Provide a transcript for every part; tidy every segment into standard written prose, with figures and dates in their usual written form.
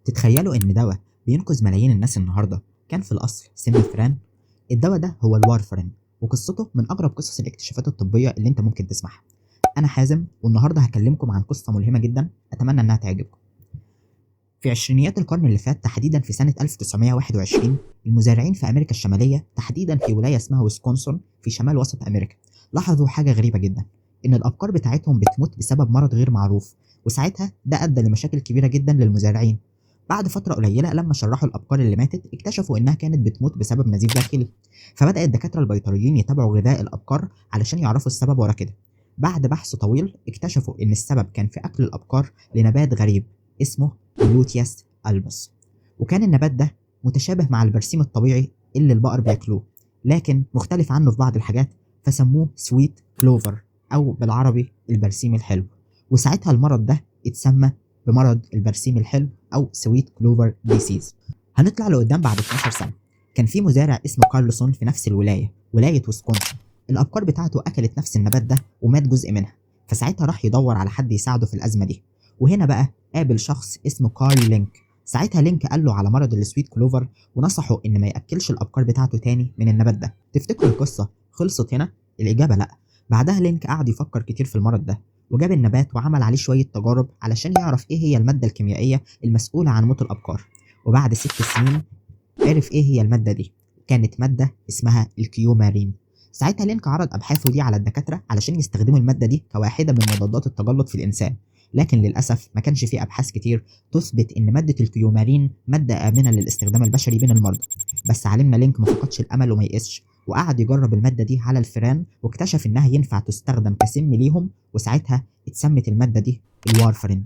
تتخيلوا إن دواء بينقذ ملايين الناس النهاردة كان في الأصل سم فران؟ الدواء ده هو الوارفرين، وقصته من أغرب قصص الاكتشافات الطبية اللي أنت ممكن تسمعها. أنا حازم، والنهاردة هكلمكم عن قصة ملهمة جدا، أتمنى إنها تعجبكم. في عشرينيات القرن اللي فات، تحديدا في سنة 1921، المزارعين في أمريكا الشمالية، تحديدا في ولاية اسمها ويسكونسون في شمال وسط أمريكا، لاحظوا حاجة غريبة جدا، إن الأبقار بتاعتهم بتموت بسبب مرض غير معروف، وساعتها ده أدى لمشاكل كبيرة جدا للمزارعين. بعد فترة قليلة لما شرحوا الأبقار اللي ماتت، اكتشفوا إنها كانت بتموت بسبب نزيف داخلي. فبدأ الدكاترة البيطريين يتابعوا غذاء الأبقار علشان يعرفوا السبب ورا كده. بعد بحث طويل اكتشفوا إن السبب كان في أكل الأبقار لنبات غريب اسمه Pluteus albus، وكان النبات ده متشابه مع البرسيم الطبيعي اللي البقر بياكلوه، لكن مختلف عنه في بعض الحاجات، فسموه sweet clover أو بالعربي البرسيم الحلو. وساعتها المرض ده اتسمى بمرض البرسيم الحلو أو sweet clover disease. هنطلع لقدام بعد 12 سنة، كان في مزارع اسمه كارلسون في نفس الولاية، ولاية ويسكونسن. الأبقار بتاعته أكلت نفس النبات ده ومات جزء منها، فساعتها راح يدور على حد يساعده في الأزمة دي. وهنا بقى قابل شخص اسمه كارل لينك. ساعتها لينك قال له على مرض ال sweet clover ونصحه إن ما يأكلش الأبقار بتاعته تاني من النبات ده. تفتكروا القصة خلصت هنا؟ الإجابة لأ. بعدها لينك قعد يفكر كتير في المرض ده، وجاب النبات وعمل عليه شوية تجارب علشان يعرف إيه هي المادة الكيميائية المسؤولة عن موت الأبقار. وبعد 6 سنين عرف إيه هي المادة دي، كانت مادة اسمها الكيومارين. ساعتها لينك عرض أبحاثه دي على الدكاترة علشان يستخدموا المادة دي كواحدة من مضادات التجلط في الإنسان، لكن للأسف ما كانش فيه أبحاث كتير تثبت إن مادة الكيومارين مادة آمنة للاستخدام البشري بين المرضى. بس عالمنا لينك ما فقدش الأمل وما يئسش، وقعد يجرب المادة دي على الفئران واكتشف إنها ينفع تستخدم كسم ليهم، وساعتها اتسمت المادة دي الوارفرين.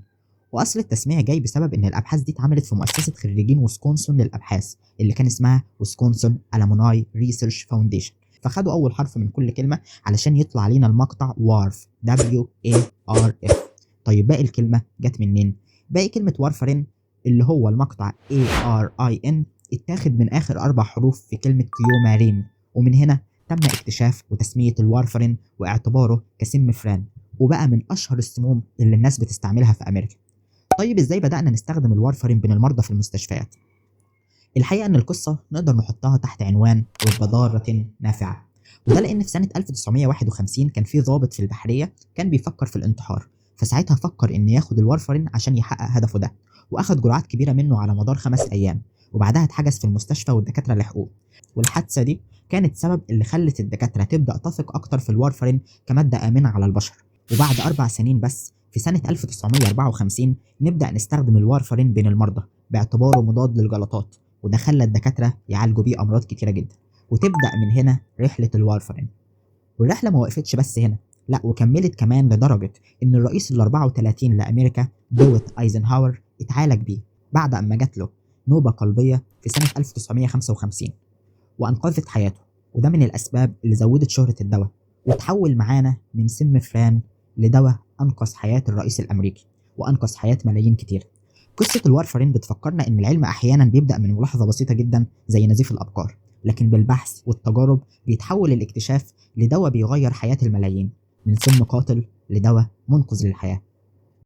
وأصل التسمية جاي بسبب إن الأبحاث دي اتعملت في مؤسسة خريجين ويسكونسون للأبحاث اللي كان اسمها Wisconsin Alumni Research Foundation، فخدوا أول حرف من كل كلمة علشان يطلع لينا المقطع WARF، W A R F. طيب باقي الكلمة جت منين؟ باقي كلمة وارفرين اللي هو المقطع A R I N اتاخد من آخر 4 حروف في كلمة كيومارين، ومن هنا تم اكتشاف وتسمية الوارفرين واعتباره كسم فران، وبقى من أشهر السموم اللي الناس بتستعملها في أمريكا. طيب إزاي بدأنا نستخدم الوارفرين بين المرضى في المستشفيات؟ الحقيقة إن القصة نقدر نحطها تحت عنوان رب ضارة نافعة، وده لأن في سنة 1951 كان في ضابط في البحرية كان بيفكر في الانتحار، فساعتها فكر إن ياخد الوارفرين عشان يحقق هدفه ده، وأخد جرعات كبيرة منه على مدار 5 أيام، وبعدها اتحجز في المستشفى والدكاترة لحقوه. والحادثة دي كانت سبب اللي خلت الدكاترة تبدأ تثق أكتر في الوارفرين كمادة آمنة على البشر. وبعد 4 سنين بس في سنة 1954 نبدأ نستخدم الوارفرين بين المرضى باعتباره مضاد للجلطات، وده خلى الدكاترة يعالجوا بيه أمراض كتيرة جدا. وتبدأ من هنا رحلة الوارفرين. والرحلة ما وقفتش بس هنا، لا وكملت كمان لدرجة إن الرئيس ال 34 لأمريكا دويت أيزنهاور اتعالج بيه بعد أما جات له نوبة قلبية في سنة 1955 وأنقذت حياته، وده من الأسباب اللي زودت شهرة الدواء وتحول معانا من سم فران لدواء أنقذ حياة الرئيس الأمريكي وأنقذ حياة ملايين كتير. قصة الوارفرين بتفكرنا إن العلم أحيانا بيبدأ من ملاحظة بسيطة جدا زي نزيف الأبقار، لكن بالبحث والتجارب بيتحول الاكتشاف لدواء بيغير حياة الملايين، من سم قاتل لدواء منقذ للحياة.